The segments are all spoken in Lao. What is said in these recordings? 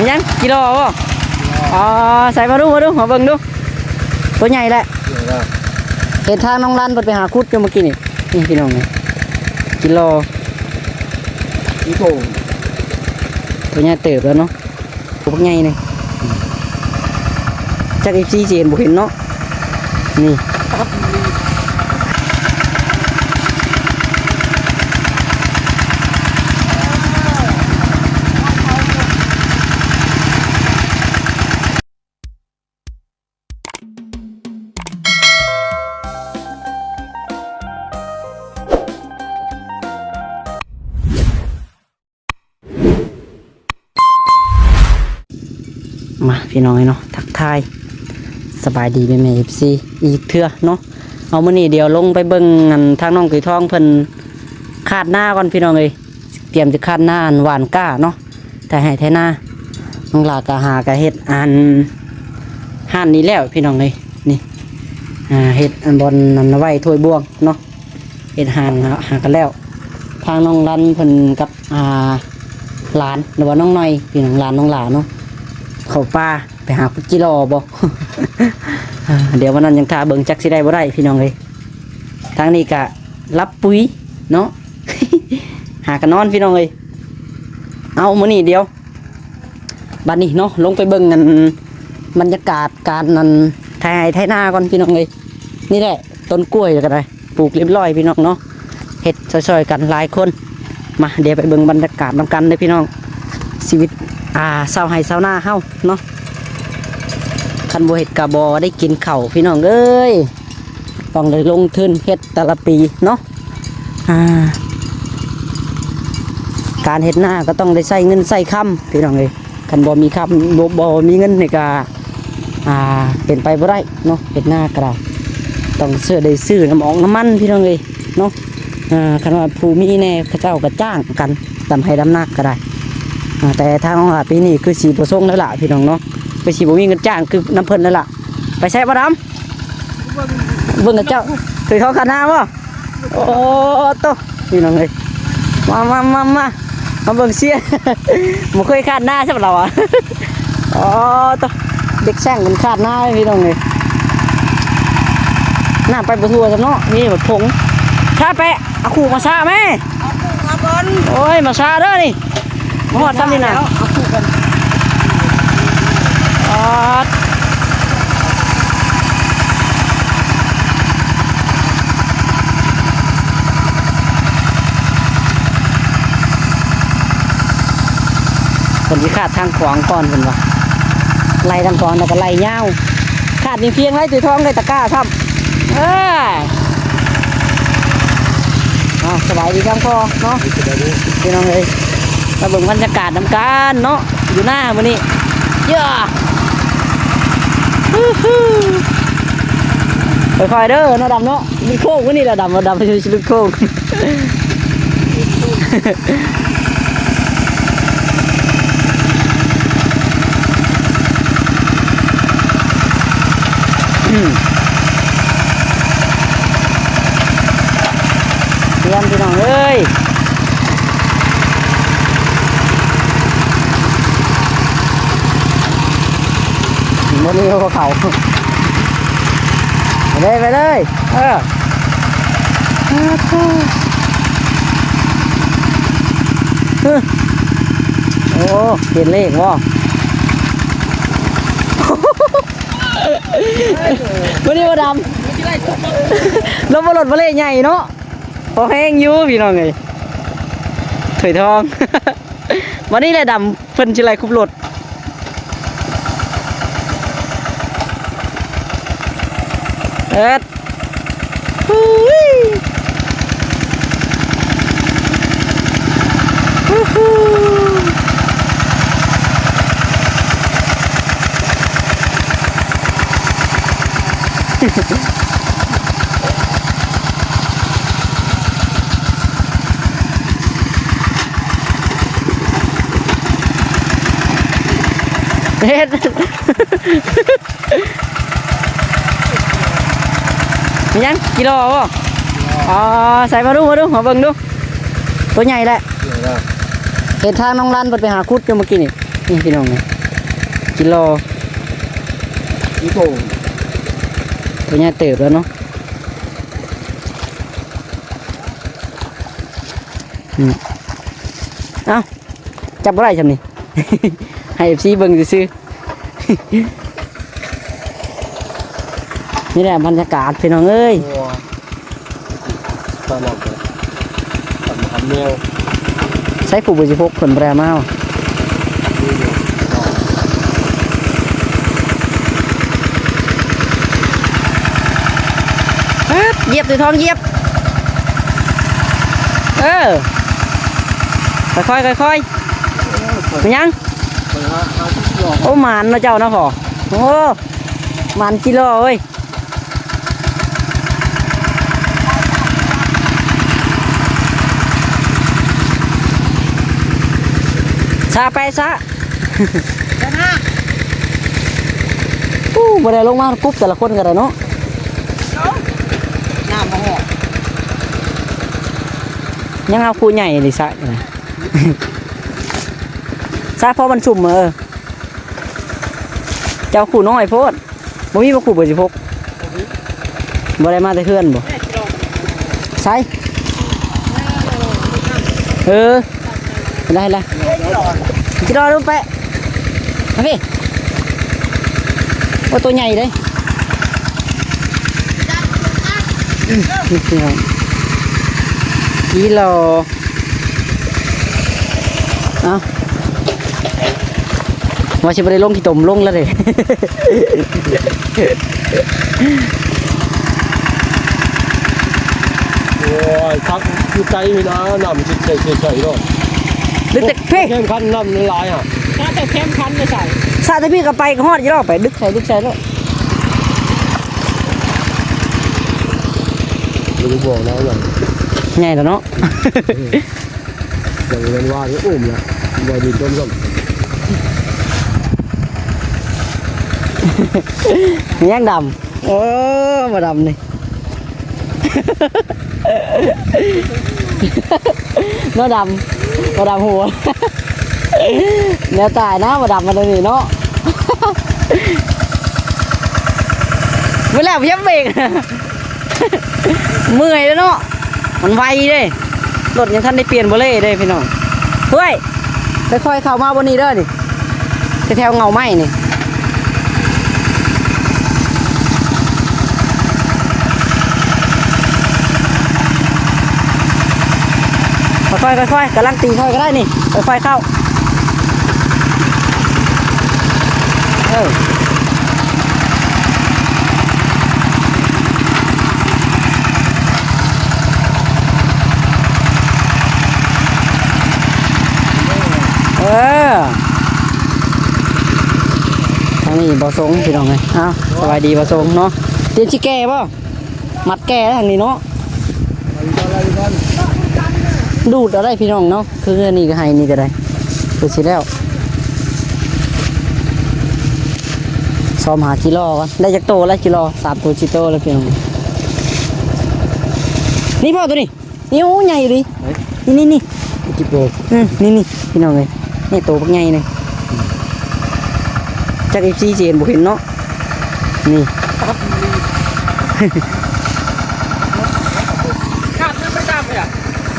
ຍັງ? ກິໂລບໍ່? ອໍ ໃສ່ມາດູ ມາດູ ມາເບິ່ງດູ ໂຕໃຫຍ່ແຫຼະ. ເຫັນທາງນ້ອງລັນເພິ່ນໄປຫາຂຸດຢູ່ເມື່ອກີ້ນີ້ ນີ້ພີ່ນ້ອງນີ້ ກິໂລ ໂຕໃຫຍ່ເຕີບແລ້ວເນາະ. ໂອ້ ບັກໃຫຍ່ນີ້ ຈັກເອັຟຊີຊິເຫັນບໍ່ເຫັນເນາະ ນີ້. ມາພີ່ນ້ອງເອີຍເນາະ ທັກທາຍສະບາຍດີແມ່ໆ ເອັຟຊີ ອີກເທື່ອເນາະ. ເອົາ ມື້ນີ້ດຽວລົງໄປເບິ່ງອັນທາງນ້ອງຕີທອງເພິ່ນຄາດນາກ່ອນພີ່ນ້ອງເອີຍ ຕຽມຈະຄາດນາ ຫວ່ານກ້າເນາະ ໄຖໄຮ່ໄຖນາ. ນ້ອງຫຼ້າກໍຫາກໍເຮັດອັນຮ້ານນີ້ແລ້ວພີ່ນ້ອງເອີຍ ນີ້ ອ່າ ເຮັດອັນບ່ອນອັນໄວ້ຖ້ວຍບ່ວງເນາະ. ເຮັດຮ້ານຫາກັນແລ້ວ ທາງນ້ອງລັນເພິ່ນກັບ ອ່າ ຫຼານ ຫຼືວ່ານ້ອງໜ້ອຍ ພີ່ນ້ອງ ຫຼານນ້ອງຫຼ້າເນາະ ເຂົ້າປ່າໄປຫາຄຸດຈິລໍບໍ່. ດຽວວັນນັ້ນຍັງຖ້າເບິ່ງ ຈັກຊິໄດ້ບໍ່ໄດ້ພີ່ນ້ອງເອີຍ. ທາງນີ້ກະລັບປຸຍເນາະ ຫາກະນອນພີ່ນ້ອງເອີຍ. ເອົາ ມື້ນີ້ດຽວ ບັດນີ້ເນາະ ລົງໄປເບິ່ງອັນບັນຍາກາດການອັນໄຖໄຮ່ໄຖນາກ່ອນພີ່ນ້ອງເອີຍ. ນີ້ແຫຼະ ຕົ້ນກ້ວຍກໍໄດ້ ປູກລຽບຮ້ອຍພີ່ນ້ອງເນາະ ເຮັດຊ່ອຍໆກັນຫຼາຍຄົນ. ມາ ດຽວໄປເບິ່ງບັນຍາກາດນຳກັນເດີພີ່ນ້ອງ ຊີວິດ ອ່າ ຊາວໄຮ່ຊາວນາເຮົາເນາະ. ຄັນບໍ່ເຮັດກໍບໍ່ໄດ້ກິນເຂົ້າພີ່ນ້ອງເອີຍ ຕ້ອງໄດ້ລົງທຶນເຮັດແຕ່ລະປີເນາະ. ອ່າ ການເຮັດນາກໍຕ້ອງໄດ້ໃຊ້ເງິນໃຊ້ຄຳພີ່ນ້ອງເອີຍ. ຄັນບໍ່ມີຄຳ ບໍ່ ບໍ່ມີເງິນນີ້ກະ ອ່າ ເປັນໄປບໍ່ໄດ້ເນາະ ເຮັດນາກະໄດ້ ຕ້ອງເຊື່ອໄດ້ຊື້ນ້ຳອອກນ້ຳມັນພີ່ນ້ອງເອີຍເນາະ. ອ່າ ຄັນວ່າຜູ້ມີແດ່ ເຂົາເຈົ້າກະຈ້າງກັນ ດຳໄຮ່ດຳນາກະໄດ້. ອ່າ ແຕ່ທາງນ້ອງຫຼ້າປີນີ້ຄືຊິບໍ່ສົ່ງແລ້ວລະພີ່ນ້ອງເນາະ ຄືຊິບໍ່ມີເງິນຈ້າງຄືນຳເພິ່ນແລ້ວລະ. ໄປໃສບໍ່ດຳ? ເບິ່ງເຂົາເຈົ້າ ຄືເຂົາຄາດນາບໍ່? ໂອ້ໂຕ ພີ່ນ້ອງເອີຍ ມາ ມາ ມາ ມາ ມາເບິ່ງເຊຍ ບໍ່ເຄີຍຄາດນາຊ້ຳລາວອະ. ໂອ້ໂຕ ເດັກຊ່າງເປັນຄາດນາເລີຍພີ່ນ້ອງເອີຍ. ນ້ຳໄປບໍ່ທົ່ວຊ້ຳເນາະ ມີແຕ່ຜົງ. ຊາແປະ ເອົາຄູມາຊາແມ່. ເອົາປູກມາກ່ອນ ໂອ້ຍ ມາຊ້າເດີນີ້ ມາຮອດຊ້ຳນີ້ນະ ເອົາປູກກ່ອນ. ອາດ ເພິ່ນຊິຄາດທາງຂວາງກ່ອນເພິ່ນວ່າ ໄລ່ທາງຂວາງແລ້ວກໍໄລ່ຍາວ ຄາດນີ້ພຽງໄດ້ ຕີທອງໄດ້ຕະກ້າຊ້ຳ. ເອີ ເອົາ ສະບາຍດີທັງພໍ່ເນາະ ສະບາຍດີພີ່ນ້ອງເອີຍ. ມາເບິ່ງບັນຍາກາດນຳກັນເນາະ ຢູ່ໜ້າມື້ນີ້ ເຢ້ ຄ່ອຍໆເດີເນາະ ດຳເນາະ. ມັນໂຄ້ງມື້ນີ້ລະດຳ ວ່າດຳຊິຫຼຸດໂຄ້ງ. ອືມ ຕຽມພີ່ນ້ອງເອີຍ ບໍ່ມີຫົວເຂົ້າ ໄປເລີຍ ໄປເລີຍ. ເອີ ໂອ້ ເຫັນເລກບໍ່? ມື້ນີ້ບໍ່ດຳ ລົມບໍ່ລົດບໍ່ເລໃຫຍ່ເນາະ ພໍແຮງຢູ່ພີ່ນ້ອງເອີຍ ຖ້ວຍທອງ. ວັນນີ້ແຫຼະດຳ ເພິ່ນຊິໄລ່ຄຸບລົດ ເອີດ ຫູຍ ຫູ ຫູ. ເຮັດ ມີຫຍັງ? ກິໂລບໍ່? ອໍ ໃສ່ມາດູ ມາດູ ມາເບິ່ງດູ ໂຕໃຫຍ່ແຫຼະ. ເຫັນທາງນ້ອງລັນເພິ່ນໄປຫາຂຸດຢູ່ເມື່ອກີ້ນີ້ ນີ້ພີ່ນ້ອງນີ້ ລໍ ອີໂປ່ງ ຕົວໃຫຍ່ເຕີບແລ້ວເນາະ. ອືມ ເອົ້າ ຈັບບໍ່ໄດ້ຊ່ຳນີ້ ໃຫ້ເອັຟຊີເບິ່ງຊື່ໆ. ນີ້ແຫຼະບັນຍາກາດພີ່ນ້ອງເອີຍ. ໂອ້ ຕາຍແລ້ວ ຕຳບັກຫຳແມວ ໃຊ້ຄູເບີສິບຫົກເພິ່ນບໍ່ໄດ້ເອົາມາຫວາ? ຮຶບ ຢຽບ ຕີທອງ ຢຽບ. ເອີ ຄ່ອຍໆ ຄ່ອຍໆ. ເປັນຫຍັງ? ໂອ້ ໝານເນາະເຈົ້າເນາະພໍ່. ໂອ້ ໝານຈີລໍເວີຍ. ຊາໄປຊະ. ອູ້ ບໍ່ໄດ້ລົງມາກຸບແຕ່ລະຄົນກໍໄດ້ເນາະ. ນ້ຳບໍ່ຮອດ ຍັງເອົາຄູ່ໃຫຍ່ນີ້ຊະ. ຊາພໍມັນຊຸ່ມ ເອີ ເຈົ້າຄູ່ນ້ອຍໂພດ. ບໍ່ມີບໍ່ຄູ່ເບີສິບຫົກ ບໍ່ໄດ້ມາແຕ່ເຮືອນບໍ່? ໃສ? ເອີ ເຫັນແລ້ວ ເຫັນແລ້ວ ກິນລໍລູກແປະ ມາພີ່. ໂອ້ ຕົວໃຫຍ່ເດ້ ນີ້ພີ່ນ້ອງ ກິນລໍ. ເອົ້າ ວ່າຊິບໍ່ໄດ້ລົງຂີ້ຕົມ ລົງແລ້ວເດ້. ໂອ້ຍ ຄັກຢູ່ໄກນີ້ນະ ນ້ຳໃສໆເນາະ. ເດັກແຕ່ເພ ແຄມຄັນນ້ຳຫຼາຍຫະ ສະແຕ່ເພ ແຄມຄັນຢູ່ໃສ? ສະແຕ່ພີ້ກໍໄປ ກໍຮອດຢູ່ແລ້ວ ໄປດຶກໃສ່ ດຶກໃສ່ໂລດ. ບໍ່ໄດ້ບອກນະ ໃຫຍ່ແລ້ວເນາະ. ຢ່າງນັ້ນວ່ານີ້ ໂອ້ມລະ ບໍ່ດິນຕົ້ມຊ້ຳ ຍັງດຳ. ໂອ້ ບໍ່ດຳນີ້ ເນາະ ດຳ ບໍ່ດຳຫົວ ແນວຕາຍນະ ບໍ່ດຳມັນນີ້ເນາະ. ເວລາຢາມເບກ ເມື່ອຍແລ້ວເນາະ ມັນໄວເດ້ ລົດຍັງທັນໄດ້ປ່ຽນເບາະເລ່ເດ້ພີ່ນ້ອງ. ເຮີ້ຍ ຄ່ອຍໆເຂົ້າມາບ່ອນນີ້ເດີ ນີ້ ແຖວເຫງົ້າໄມ້ນີ້ ຄ່ອຍໆ ຄ່ອຍໆ ກຳລັງຕີຄ່ອຍກໍໄດ້ນີ້ ຄ່ອຍໆເຂົ້າ. ເອີ ເອີ ທາງນີ້ບໍ່ຊົງພີ່ນ້ອງເອີຍ. ເອົ້າ ສະບາຍດີບໍ່ຊົງເນາະ. ເປັນຊິແກ່ບໍ່? ມັດແກ່ແລ້ວທາງນີ້ເນາະ ດູດເອົາໄດ້ພີ່ນ້ອງເນາະ. ຄືອັນນີ້ກໍໃຫ້ນີ້ກໍໄດ້ ຄືຊິແລ້ວ ຊອມຫາຈີລໍກ່ອນ. ໄດ້ຈັກໂຕແລ້ວຈີລໍ? ສາມໂຕ ສີ່ໂຕແລ້ວພີ່ນ້ອງ. ນີ້ພໍ່ໂຕນີ້ ນີ້ ໂອ້ ໃຫຍ່ອີ່ຫຼີ ນີ້ ນີ້ ນີ້ ຈີໂປ ອື ນີ້ ນີ້ ພີ່ນ້ອງເອີຍ ນີ້ໂຕບັກໃຫຍ່ນີ້. ຈັກເອັຟຊີຊິເຫັນບໍ່ເຫັນເນາະ ນີ້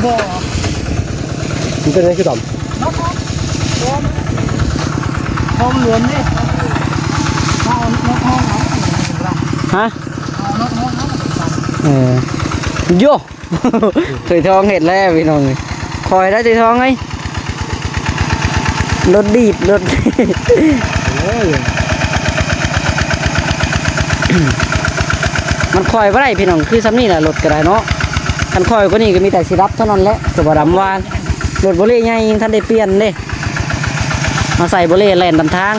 ບໍ່ ມັນເປັນຫຍັງຄືດຳ? ນ້ອງ ນ້ອງ ນ້ອງຫຼວມເດ້ ເອົານ້ອງ ນ້ອງ ຮະ ເອົານ້ອງ ນ້ອງ ເອີ ໂຍ ເຄີຍທອງເຮັດແລ້ວພີ່ນ້ອງເອີຍ. ຄ່ອຍໄດ້ເຄີຍທອງເອີຍ ລົດດີດ ລົດ ໂອ້ຍ ມັນຄ່ອຍບໍ່ໄດ້ພີ່ນ້ອງ. ຄືຊ່ຳນີ້ແຫຼະລົດກໍໄດ້ເນາະ ຄັນຄ່ອຍກວ່ານີ້ກໍມີແຕ່ຊິດັບເທົ່ານັ້ນແຫຼະ. ຄືບໍ່ດຳວ່າລົດໂບເລໃຫຍ່ຍັງທັນໄດ້ປ່ຽນເດ້ ມາໃສ່ໂບເລແລ່ນນຳທາງ.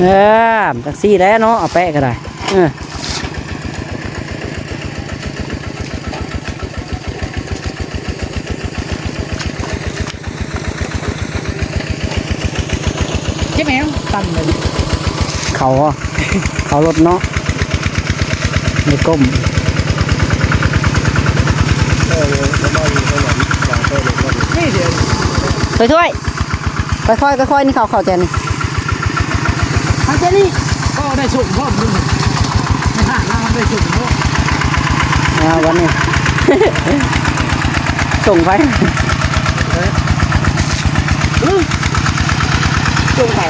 ເອີ ຈັກຊີ້ແຫຼະເນາະ ເອົາແປະກໍໄດ້ ເອີ. ເ ເຂົ້າ ເຂົ້າລົດເນາະ ໄດ້ກົ້ມ. ຖ້ວຍໆ ຄ່ອຍໆ ຄ່ອຍໆ ນີ້ເຂົ້າ ເຂົ້າແຈນີ້ ເຂົ້າແຈນີ້ ກໍໄດ້ສົ່ງພ້ອມ ໃນຮ້ານເຮົາໄດ້ສົ່ງພ້ອມ. ອ່າ ວັນນີ້ ສົ່ງໄປ ເອີ ສົ່ງໄປ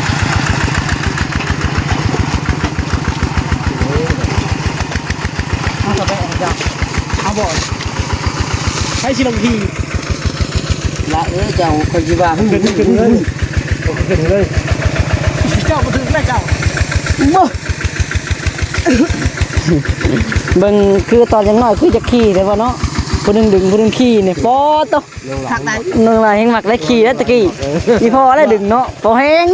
ເຮົາກໍໄປເອົາເຈົ້າ ເອົາບໍ່ ໃຜຊິລົງຂີ່? ລະເອີ ເຈົ້າ ຂ້ອຍຊິວ່າ ຂຶ້ນ ຂຶ້ນເລີຍ ຂຶ້ນເລີຍ ເຈົ້າບໍ່ຖືກແລ້ວເຈົ້າ ບໍ່ ເບິ່ງຄືຕອນຍັງນ້ອຍຄືຈະຂີ່ໄດ້ບໍ່ເນາະ ຜູ້ໜຶ່ງດຶງຜູ້ໜຶ່ງຂີ່ນີ້ ປອດໂຕ ຄັກໄດ໋ ໜຶ່ງລະແຮງມັກໄດ້ຂີ່ໄດ້ຕະກີ້ ອີ່ພໍ່ແລ້ວດຶງເນາະ ພໍແຮງ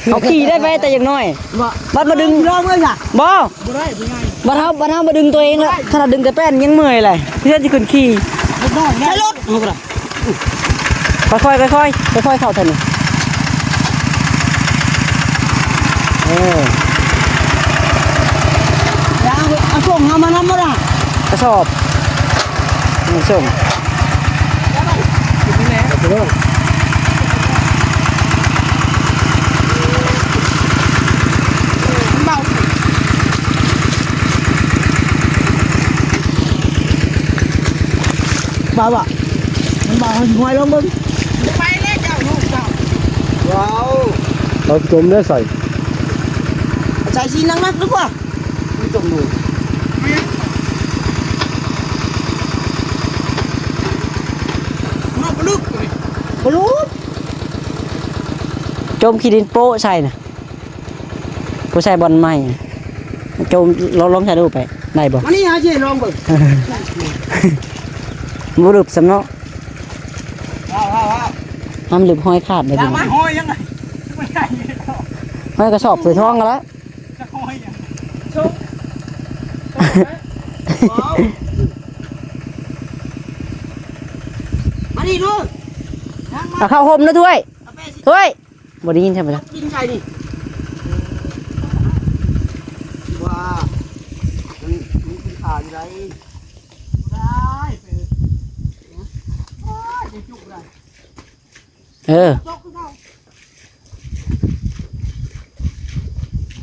ເຮົາຂີ່ໄດ້ໄປແຕ່ຍັງນ້ອຍ ບໍ່ ບັດມາດຶງ ລອງເລີຍ ບໍ່ ບໍ່ໄດ້ ບໍ່ໄດ້ ບັດເຮົາ ບັດເຮົາມາດຶງຕົວເອງແລ້ວ ຂະໜາດດຶງແຕ່ແປ້ນຍັງເມື່ອຍເລີຍ ເພື່ອຊິຂຶ້ນຂີ່ ເດັກນ້ອຍໃຊ້ລົດ ເຮົາກໍໄດ້ ຄ່ອຍໆ ຄ່ອຍໆ ຄ່ອຍໆ ເຂົ້າເຖິງ ເອີ ເອົາ ເອົາສົ່ງເຮົາມານຳບໍ່ລະ ກະສອບ ເອົາສົ່ງ. ເບົາ ເບົາ ມັນເບົາ ເຮົາຊິຫ້ອຍລອງເບິ່ງ ໄປແລ້ວເຈົ້າ ລູກເຈົ້າ ວ້າວ ເອົາຈົມໄດ້ໃສ່ ໃສ່ຊີ້ໜັກໆ ດີກວ່າ ມັນຈົມຢູ່ ເນາະ ບໍ່ລຶກ ບໍ່ລຶກ ຈົມຂີ້ດິນໂປ້ໃສ່ນະ. ຜູ້ຊາຍບ່ອນໃໝ່ ໂຈມ ລອງ ລອງໃສ່ດູໄປ ໄດ້ບໍ່? ມານີ້ ຫາຊິລອງເບິ່ງ ບໍ່ລຶບຊ້ຳເນາະ ເອົາໆໆ ຫ້າມລຶບ ຫ້ອຍຂາດໄດ້ ຢາມາຫ້ອຍຍັງໄງ ຫ້ອຍກະສອບໃສ່ທ້ອງຫັ້ນລະ ຈະຫ້ອຍຫຍັງ ມານີ້ດູ ເອົາເຂົ້າຮົ່ມນະຖ້ວຍ ເອົາໄປຊິ ຖ້ວຍ. ບໍ່ໄດ້ຍິນໃຊ່ບໍ່? ກິນໃສ່ນີ້ ວ່າ ມັນ ມັນກິນຂາຢູ່ໃດ ບໍ່ໄດ້ ໄປເອີ ໂອ້ຍ ຈະຈຸກບໍ່ໄດ້ ເອີ ຈົກຄືເກົ່າ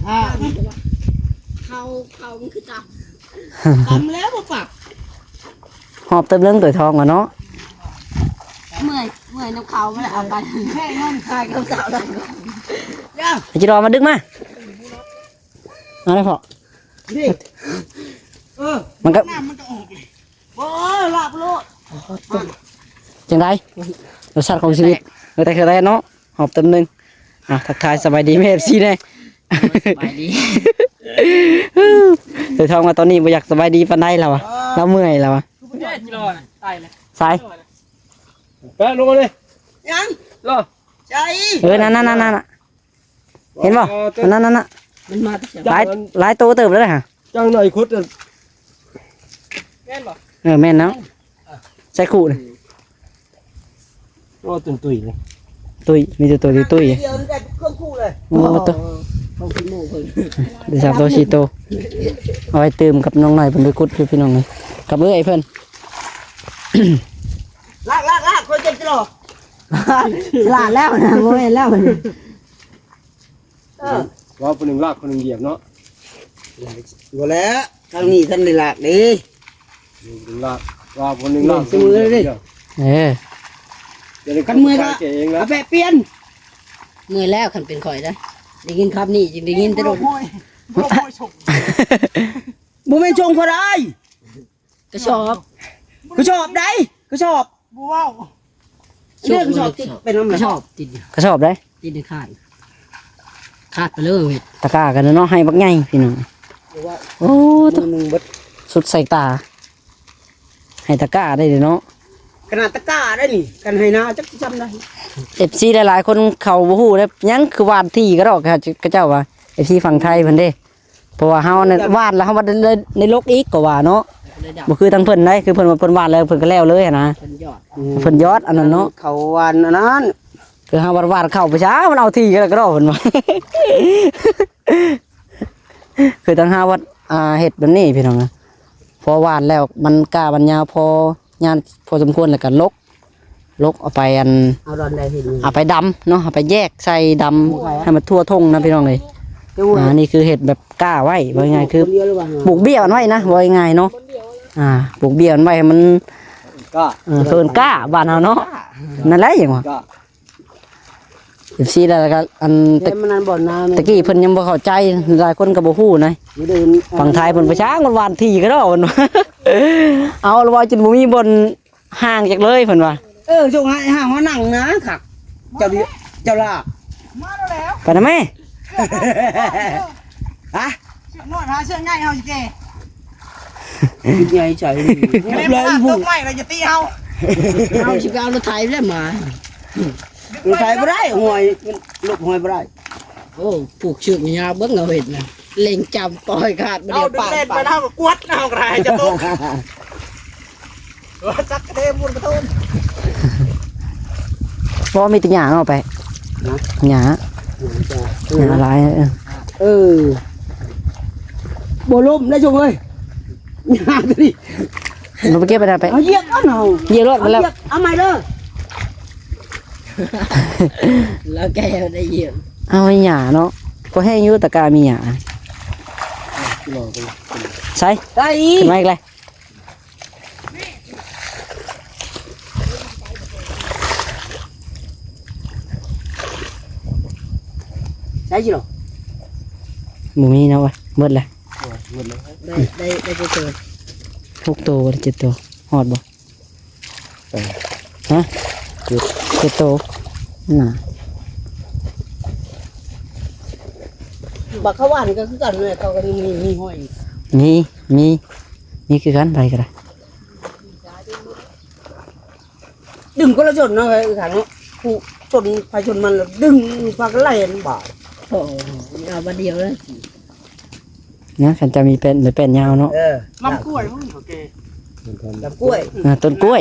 ອ່າ ເຂົ້າ ເຂົ້າມັນຄືຕຳ ຕຳແລ້ວບໍ່ປັບ. ຫອບເຕີມເລື່ອງໂຕຍທອງວ່າເນາະ ເມື່ອຍ ເມື່ອຍນຳເຂົາ ມັນເອົາໄປ ແມ່ນອນຂາຍກັບເຂົາໄດ້ ໄອ້ຈິລໍມາດຶກມາ ມາໄດ້ພໍ່ ນີ້ ເອີ ມັນກໍ ນ້ຳມັນກໍອອກເລີຍ ໂອ້ຍ ລາບໂລດ ຈັ່ງໃດ ລົດຊາດຂອງຊີວິດ ເອີ ແຕ່ຄືໄດ້ເນາະ ຫອບເຕີມໜຶ່ງ ອ່ະ ທັກທາຍສະບາຍດີແມ່ ເອັຟຊີ ແດ່ ສະບາຍດີ ໂຕຍທອງວ່າຕອນນີ້ບໍ່ຢາກສະບາຍດີປານໃດລາວວ່າ ລາວເມື່ອຍລາວວ່າ ຄືບໍ່ແນ່ຈິລໍນະ ຕາຍແລ້ວ ໃສ ແປະລົງມາເລີຍ ຍັງ ລໍ ໃສ ເອີ ນັ້ນໆໆໆ ເຫັນບໍ່ ອໍ ນັ້ນໆໆ ມັນມາແຕ່ໃສ ຫຼາຍ ຫຼາຍໂຕເຕີບແລ້ວນະ ຈັ່ງໜ້ອຍຂຸດ ແມ່ນບໍ່ ເອີ ແມ່ນເນາະ ໃສ່ຄູ່ນະ ໂອ້ ຕຸ້ຍໆ ເລີຍ ຕຸ້ຍ ມີແຕ່ໂຕຕຸ້ຍໆ ດຽວນີ້ໄດ້ເຄື່ອງຄູ່ເລີຍ ໂອ້ ໂຕ ເອີ ເຂົາຂຶ້ນໝູ່ເພິ່ນ ໄດ້ສາມໂຕສີ່ໂຕ ເອົາໄວ້ຕື່ມກັບນ້ອງນ້ອຍເພິ່ນໄປຂຸດຢູ່ ພີ່ນ້ອງເອີຍ ກັບເອື້ອຍເພິ່ນ ລາກໆໆ ຂ້ອຍເຈັບຈະຫຼອກ ສະຫຼາດແລ້ວນະ ບໍ່ແມ່ນແລ້ວ ເອີ ວ່າຜູ້ໜຶ່ງລາກ ຜູ້ໜຶ່ງຢຽບເນາະ ບໍ່ແລ້ວ ທາງນີ້ທັນໄດ້ລາກເດ້ ຜູ້ໜຶ່ງລາກ ວ່າຜູ້ໜຶ່ງລາກ ສະເໝີເດ້ ເອີ ຄັນເມື່ອຍກໍເອົາແປະປ່ຽນ ເມື່ອຍແລ້ວ ຄັນເປັນຂ້ອຍນະ ໄດ້ຍິນຄຳນີ້ຈຶ່ງໄດ້ຍິນແຕ່ດົນ ບໍ່ແມ່ນຊົງກໍໄດ້ ກະສອບ ກະສອບໃດ໋ ກະສອບ ບໍ່ເວົ້າ ເລື່ອງກະສອບຕິດໄປນຳ ກະສອບຕິດ ກະສອບໃດ໋ ຕິດໃນຄ້າຍ ຂາດໄປເລີຍ ຕະກ້າກັນເນາະ ໄຮ່ບັກໃຫຍ່ພີ່ນ້ອງ ໂອ້ ມື້ໜຶ່ງເບິດ ສຸດສາຍຕາ ໄຮ່ຕະກ້າໄດ້ເດເນາະ ຂະໜາດຕະກ້າໄດ້ນີ້ ຄັນໄຮ່ນາຈັກຊິຊ່ຳໃດ ເອັຟຊີ ຫຼາຍໆຄົນເຂົາບໍ່ຮູ້ເດ້ ຍັງຄືຫວ່ານຖີ່ກະດອກ ເຂົາເຈົ້າວ່າ ເອັຟຊີ ຝັ່ງໄທເພິ່ນເດ້ ເພາະວ່າເຮົານັ້ນຫວ່ານແລ້ວເຮົາມາໄດ້ ໄດ້ ໄດ້ລົກອີກກໍວ່າເນາະ ບໍ່ຄືທາງເພິ່ນໃດ໋ ຄືເພິ່ນວ່າເພິ່ນຫວ່ານແລ້ວເພິ່ນກໍແລ້ວເລີຍຫັ້ນນະ ເພິ່ນຢອດ ອືມ ເພິ່ນຢອດອັນນັ້ນເນາະ ເຂົາຫວ່ານອັນນັ້ນ ຄືຫາຫວ່ານໆເຂົ້າໄປຊະ ມັນເອົາທີ່ກະດອກກະດໍ້ ເພິ່ນວ່າ ຄືທາງເຮົາຫວ່ານ ອ່າ ເຮັດແບບນີ້ພີ່ນ້ອງ ພໍຫວ່ານແລ້ວມັນກ້າມັນຍາວພໍ ຍາວພໍສົມຄວນ ແລ້ວກະຫຼົກ ຫຼົກເອົາໄປອັນ ເອົາດອນໃດເຮັດນີ້ ເອົາໄປດຳເນາະ ເອົາໄປແຍກໃສ່ດຳ ບໍ່ຂາຍ ໃຫ້ມັນທົ່ວທົ່ງນະພີ່ນ້ອງເອີຍ. ເຈົ້າ ອ່າ ອັນນີ້ຄືເຮັດແບບກ້າໄວ້ ເອົາ ເວົ້າງ່າຍໆຄື ຄົນດຽວຫຼືວ່າ ປູກເບ້ຍມັນໄວ້ນະ ເວົ້າງ່າຍໆເນາະ. ອ່າ ປູກເບ້ຍມັນໄວ້ໃຫ້ມັນ ກ້າ ເອີ ເອີ້ນກ້າບ້ານເຮົາເນາະ ກ້າ ນັ້ນແຫຼະຫຍັງວະ ກ້າ ເອັຟຊີ ແລ້ວກະອັນ ແຕ່ ແຕ່ມັນນັ້ນບ່ອນນາແມ່ນ ຕະກີ້ເພິ່ນຍັງບໍ່ເຂົ້າໃຈ ຫຼາຍຄົນກະບໍ່ຮູ້ນະ ມື້ອື່ນ ຝັ່ງໄທເພິ່ນໄປຊ່າງຫວ່ານທີ່ກະດອກ ເພິ່ນວ່າ ເອົາລະວ່າຈົນບໍ່ມີບ່ອນ ຫ່າງຈັກເລີຍເພິ່ນວ່າ. ເອີ ສົ່ງໃຫ້ຫາຫົວໜັງນະຄັກ ເຈົ້າ ເຈົ້າລາບ ມາແລ້ວ ໄປນຳແມ່ ຮະ ເຊືອກນ້ອຍຫາເຊືອກໃຫຍ່ເຮົາຊິເກ ເຊືອກໃຫຍ່ໃສ່ ເລັບ ເລັບ ຕົກໄມ້ວ່າຈະຕີເຮົາ ເຮົາຊິໄປເອົາລົດໄຖແລ້ວມາ ລົດໄຖບໍ່ໄດ້ ຫ້ວຍ ລົບຫ້ວຍບໍ່ໄດ້. ໂອ້ ຜູກເຊືອກຍາວເບິ່ງເອົາເຮັດນະ ເລັ່ງຈຳປ່ອຍຂາດບໍ່ໄດ້ ເອົາດຶງເລັດໄປນຳ ກວດເອົາກະໄດ້ຈະຕົກ ຈັກກະເດໝຸ່ນກະໂຕນ ບໍ່ມີແຕ່ຫຍ້າເອົາໄປ ຫະ ຫຍ້າ ຫຍ້າຫຼາຍ ເອີ ເອີ ບໍ່ລົ້ມໄດ້ຊົງເອີຍ ຫຍ້າຕົວນີ້ ລົງໄປເກັບໄປນະ ໄປ ເອົາຢຽບເອົາເນາະ ຢຽບລົດໄປແລ້ວ ເອົາຢຽບ ເອົາໃໝ່ເດີ ແລ້ວແກໄດ້ຢຽບ ເອົາໃຫ້ຫຍ້າເນາະ ພໍແຮງຢູ່ຕະກາມີຫຍ້າ ໃສ່ ໃສ່ ຂຶ້ນມາອີກແລ້ວ ໃສ່ຊິລະ ບໍ່ມີເນາະ ເບິດແລ້ວ ເອີ ເບິດແລ້ວ ໄດ້ ໄດ້ ໄດ້ຈັກໂຕ ຫົກໂຕ ເຈັດໂຕ ຮອດບໍ່? ເອີ ຮະ ເຈັດ ເຈັດໂຕນະ ບັກຂະຫວ່ານກະຄືກັນເລີຍ ເຂົາກະມີ ມີຫ້ອຍ ມີ ມີ ມີຄືກັນ ໃຜກະໄດ້ ດຶງຄົນລະຊົນເນາະ ຄືກັນເນາະ ຜູ້ຊົນໃຜຊົນມັນລະດຶງພາກັນໄລ່ບາດ ໂອ້ ເອົາບາດດຽວເລີຍ ນະ ຄັນຈະມີແປ້ນ ແປ້ນຍາວເນາະ ເອີ ລຳກ້ວຍ ລຳກ້ວຍ ອ່າ ຕົ້ນກ້ວຍ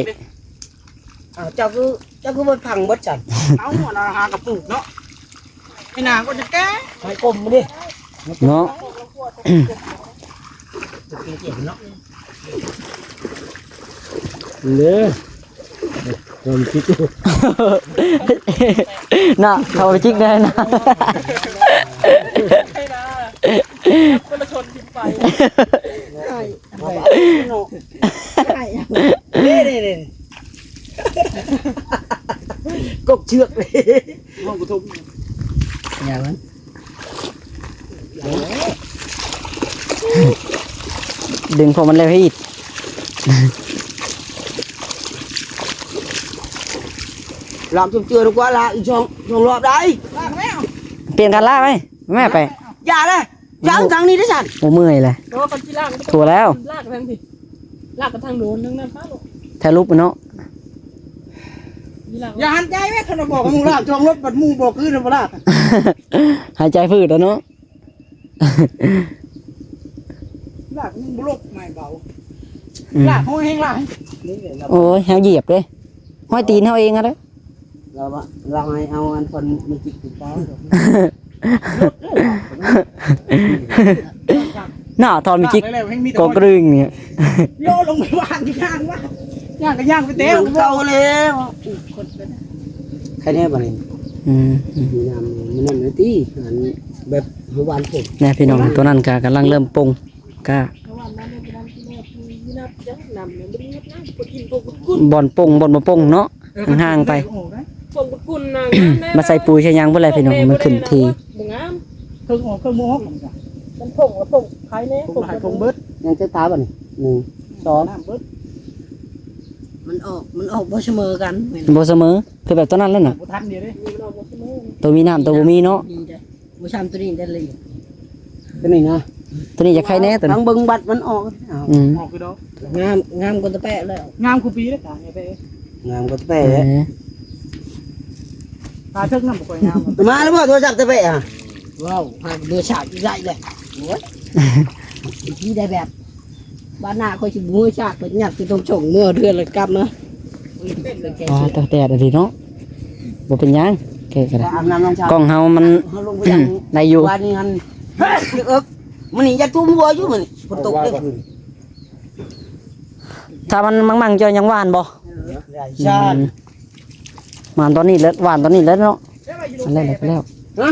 ອ້າວ ເຈົ້າຄື ເຈົ້າຄືບໍ່ພັງເບິດຊັ້ນ ເອົາ ຫັ້ນລະຫາກະປູກເນາະ ໄປນາກໍຈະແກ້ ໄມ້ກົມເດ້ ເນາະ ເນາະ ເດີ ເຂົ້າໄປຈິກ ເນາະ ເຂົ້າໄປຈິກແດ່ນະ ຄົນລະຊົນ ໄປ ເດ້ໆໆ ກົກເຊືອກເລີຍ ຫ້ອງປະຖົມ ຢ່າມັນ ດຶງພວກມັນແລ້ວຮີດ ລາກຈົນເຈື່ອນກວ່າລາກອີກສອງ ສອງລອບໄດ້ ລາກແລ້ວ ປ່ຽນກັນລາກໄວ້ ແມ່ໄປ ຢ່າເລີຍ ລາກທາງນີ້ໄດ້ຊັ້ນ ບໍ່ເມື່ອຍແຫຼະ ແຕ່ວ່າຄັນຊິລາກ ທົ່ວແລ້ວ ລາກໄປທາງພີ້ ລາກໄປທາງໂດນ ທາງນັ້ນປ້າໂລດ ແຖວຫຼຸບເນາະ ຢ່າຫັນໃຈເວີຍ ຄັນວ່າບອກໃຫ້ໝູ່ລາກ ຈອງລົດບັດໝູ່ບໍ່ຄືນະບໍ່ລາກ ຫາຍໃຈພືດແລ້ວເນາະ ລາກຍັງບໍ່ລົບ ໄມ້ເບົາ ອືມ ລາກເຮົາແຮງຫຼາຍ ໂອ້ຍ ເຮົາຢຽບເດ້ ຮອຍຕີນເຮົາເອງຫັ້ນແຫຼະ ລາວວ່າ ລາວໃຫ້ເອົາອັນຄົນມີຈິດຕິດຕາ ໜ້າທອນມີຈິກ ກອກກະດຶງນີ້ ໂຍລົງໄປວາງຢູ່ຂ້າງວ່າ ຍ່າງກະຍ່າງໄປແຕ່ ເກົ່າແລ້ວ ໃຄແນ່ບາດນີ້ ອືມ ມີນ້ຳ ມັນນັ້ນແຫຼະຕິ ອັນແບບເຮົາຫວ່ານຜົມ ແນ່ພີ່ນ້ອງ ຕົວນັ້ນກະກຳລັງເລີ່ມປົ່ງ ກະ ບ່ອນປົ່ງ ບ່ອນບໍ່ປົ່ງເນາະ ເອີ ຫ່າງໆໄປ ເອີ ມາໃສ່ປຸຍໃສ່ຫຍັງພຸ້ນແຫຼະພີ່ນ້ອງ ມັນຂຶ້ນທີ່ ບໍ່ງາມ ເຄິ່ງອອກເຄິ່ງບໍ່ອອກ ມັນຜົງ ຜົງໄຄແນ່ ຜົງ ຜົງເບິດ ຍັງຈັກຕາບາດນີ້ ໜຶ່ງ ສອງ ນ້ຳເບິດ ມັນອອກ ມັນອອກບໍ່ສະເໝີກັນ ບໍ່ສະເໝີ ຄືແບບຕົວນັ້ນແຫຼະນະ ບໍ່ທັນດຽວເດ້ ຕົວມີນ້ຳ ຕົວບໍ່ມີເນາະ ບໍ່ຊ້ຳຕົວນີ້ໄດ້ເລີຍ ຕົວນີ້ນະ ຕົວນີ້ຈະໄຄແນ່ຕົວນີ້ ທາງເບິ່ງບັດມັນອອກ ອືມ ອອກຄືດອກ ງາມ ງາມກວ່າຕະແປະແລ້ວ ງາມຄູ່ປີເດ້ຕາແປະ ງາມກວ່າຕະແປະ ເອີ ຕາເທິງນຳບໍ່ຄ່ອຍງາມ ມາແລ້ວບໍ່ໂທລະສັບຕະແປະຫະ ວ້າວ ຫາເບີສາມອີກໄດ້ເລີຍ ໂອ້ຍ ທີ່ໄດ້ແບບ ບາດໜ້າຂ້ອຍຊິບໍ່ຮູ້ຈັກ ເພິ່ນຫຍັບຊິຕ້ອງສົ່ງເມືອເທື່ອລະກັບມາ ອໍ ຕາກແດດອີ່ຫຼີເນາະ ບໍ່ເປັນຫຍັງ ເອີ ກໍໄດ້. ອາບນ້ຳນ້ອງສາວ ກ້ອງເຮົາມັນ ເຮົາລົງໄປຍັງ ໄດ້ຢູ່ ວານນີ້ຫັ້ນ ເອິກ ມື້ນີ້ຢ່າທຸ່ມຫົວຢູ່ ມື້ນີ້ຝົນຕົກເດ້. ຖ້າມັນມັງໆ ເຈົ້າຍັງຫວ່ານບໍ່? ໄດ້ຊານ ອືມ ຫວ່ານຕອນນີ້ແຫຼະ ຫວ່ານຕອນນີ້ແຫຼະເນາະ. ອັນແລ້ວແລ້ວ ຮະ? ໂອ້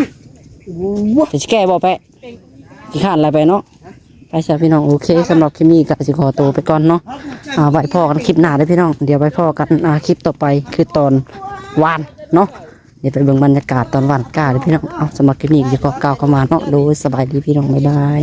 ໂຫ ຈະຊິແກ້ບໍ່ແປະ? ຂີ້ຄ້ານຫຼາຍໄປເນາະ. ໄປຊະພີ່ນ້ອງ ໂອເຄ ສຳລັບຄລິບນີ້ກໍຊິຂໍໂຕໄປກ່ອນເນາະ. ອ່າ ໄວ້ພໍ້ກັນຄລິບໜ້າເດີ້ພີ່ນ້ອງ. ດຽວໄວ້ພໍ້ກັນ ອ່າ ຄລິບຕໍ່ໄປ ຄືຕອນຫວ່ານເນາະ. ດຽວໄປເບິ່ງບັນຍາກາດຕອນຫວ່ານກ້າເດີ້ພີ່ນ້ອງ. ເອົາ ສຳລັບຄລິບນີ້ກໍຂໍກ່າວຄຳວ່າເນາະ ໂດຍ ສະບາຍດີພີ່ນ້ອງ ບາຍບາຍ.